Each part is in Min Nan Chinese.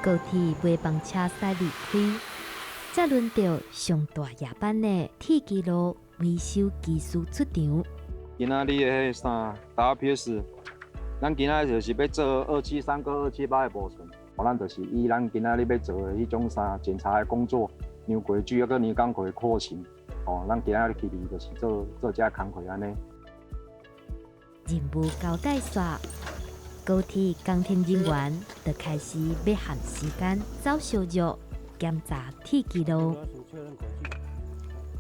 高鐵尾班車駛離開，才輪著上大夜班的鐵支路維修技師出場。今仔日的彼个啥 WPS，咱今仔日就是欲做273佮278的磨損，咱就是以咱今仔日欲做的彼種啥檢查的工作，量軌距抑閣量工課的廓形，哦，咱今仔日去裡就是做做這工課按呢。任務交代煞，高鐵工程人員就開始欲踮時間走小路檢查鐵支路。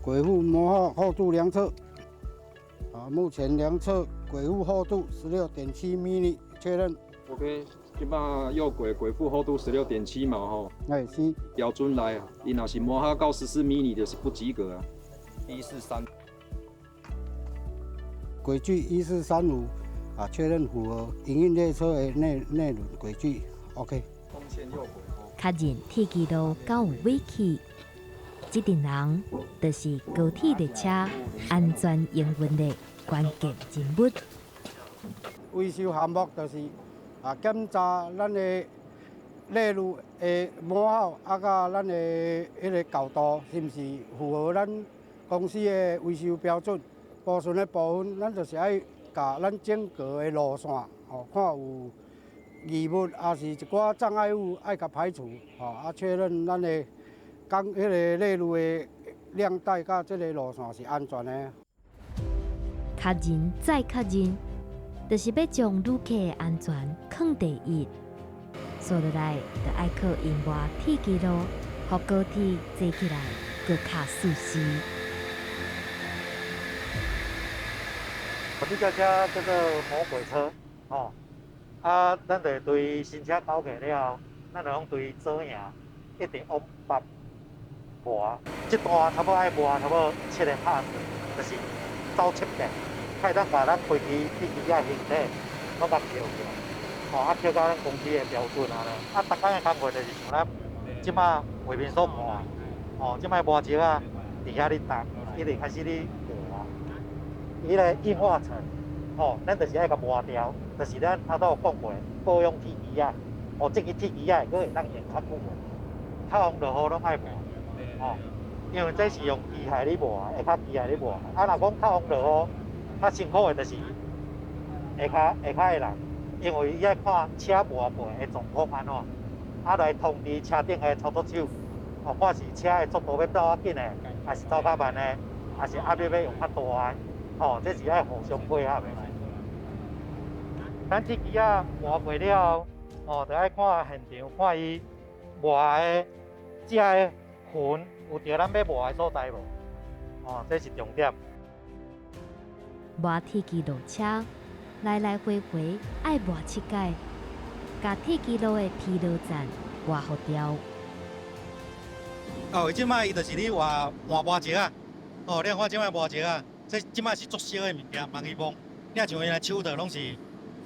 軌腹磨耗厚度量測，啊，目前量測軌腹厚度16.7 mm，確認。 OK，這擺右軌軌腹厚度16.7嘛吼。哎，是。標準來啊，伊若是磨耗到14 mm 就是不及格啊。143。軌距1435，啊，確認符合營運列車的內輪軌距，OK。確認鐵支路敢有尾氣，這陣人就是高鐵列車安全營運的關鍵人物。維修項目就是啊，檢查咱的內輪的磨耗，啊，佮咱的彼个厚度是毋是符合咱公司的維修標準？部分的部分，咱就是愛共咱整個的路線，吼，看有異物，抑是一寡障礙物，愛共排除，吼，啊，確認咱的鋼彼个內輪的鏈帶佮這个路線是安全的。確認再確認，就是欲將旅客的安全囥第一。紲落來，就愛靠𪜶磨鐵支路，予高鐵坐起來閣較舒適。這架車叫做魔鬼車，吼，啊，咱就對新車交過了後，咱就攏對左營一直往北磨，這段差不多愛磨差不多七个拍子，就是走七遍，才會當共咱規支鐵支仔形體攏共扣起來，吼，啊，扣到咱公司的標準按呢。啊，逐工的工課就是像咱這擺畫面所看，吼，這擺磨石仔佇遐咧動，一直開始咧磨。伊个硬化層，吼，咱就是愛共磨掉，就是咱頭拄有講過，保養鐵支仔，哦，這支鐵支仔閣會當用較久的，透風落雨攏愛磨，吼，因為這是用機械咧磨，會較機械咧磨。啊，若講透風落雨，較辛苦的就是下跤下跤的人，因為伊愛看車磨過的狀況按怎，啊來通知車頂的操作手，哦，看是車的速度欲走較緊的，還是走較慢的，還是壓力欲用較大的。哦，這是愛互相配合的。咱鐵支仔磨過了後，哦，就愛看現場，看伊磨的這个痕有著咱欲磨的所在無？哦，這是重點。磨鐵支路車來來回回愛磨七擺，共鐵支路的疲勞戰磨予掉。哦，這擺伊就是咧換換磨石仔。哦，你看這擺磨石仔。這這擺是足燒的物件，茫去摸。你若像𪜶的手套攏是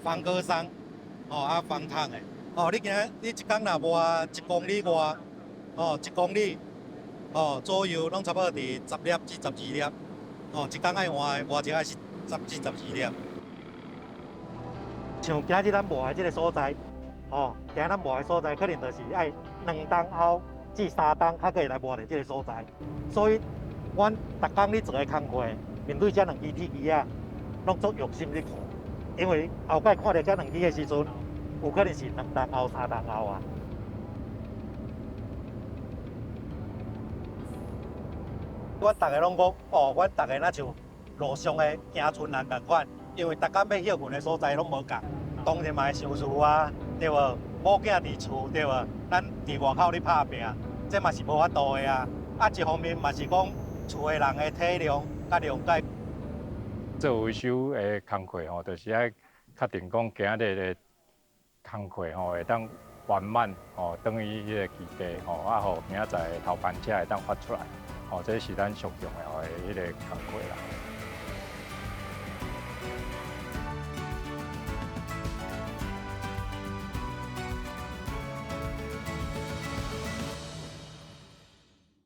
防割傷，哦啊防燙的。哦，你今仔你一工若磨一公里外，哦一公里，哦左右攏差不多佇10粒至12粒。哦，一工愛換的磨石仔是10至12粒。像今日咱磨的這个所在，哦，今仔咱磨的所在可能就是愛2冬後至3冬，較閣會來磨著這个所在。所以，阮逐工咧做的工課，面對這兩支鐵支仔，攏足用心咧看，因為後擺看著這兩支的時陣，有可能是2冬後、3冬後啊。阮逐个攏講，哦，阮逐个若像路上的行村人仝款，因為逐工欲歇睏的所在攏無仝，當然嘛會相思啊，對無？某囝佇厝，對無？咱佇外口咧拍拚，這嘛是無法度的啊。啊，一方面嘛是講厝的人的體諒佮諒解。做維修的工課吼，就是愛確定講今仔日的工課吼會當圓滿吼，轉去彼个基地吼，啊，予明仔載頭班車會當發出來，吼，這是咱上重要的彼个工課啦。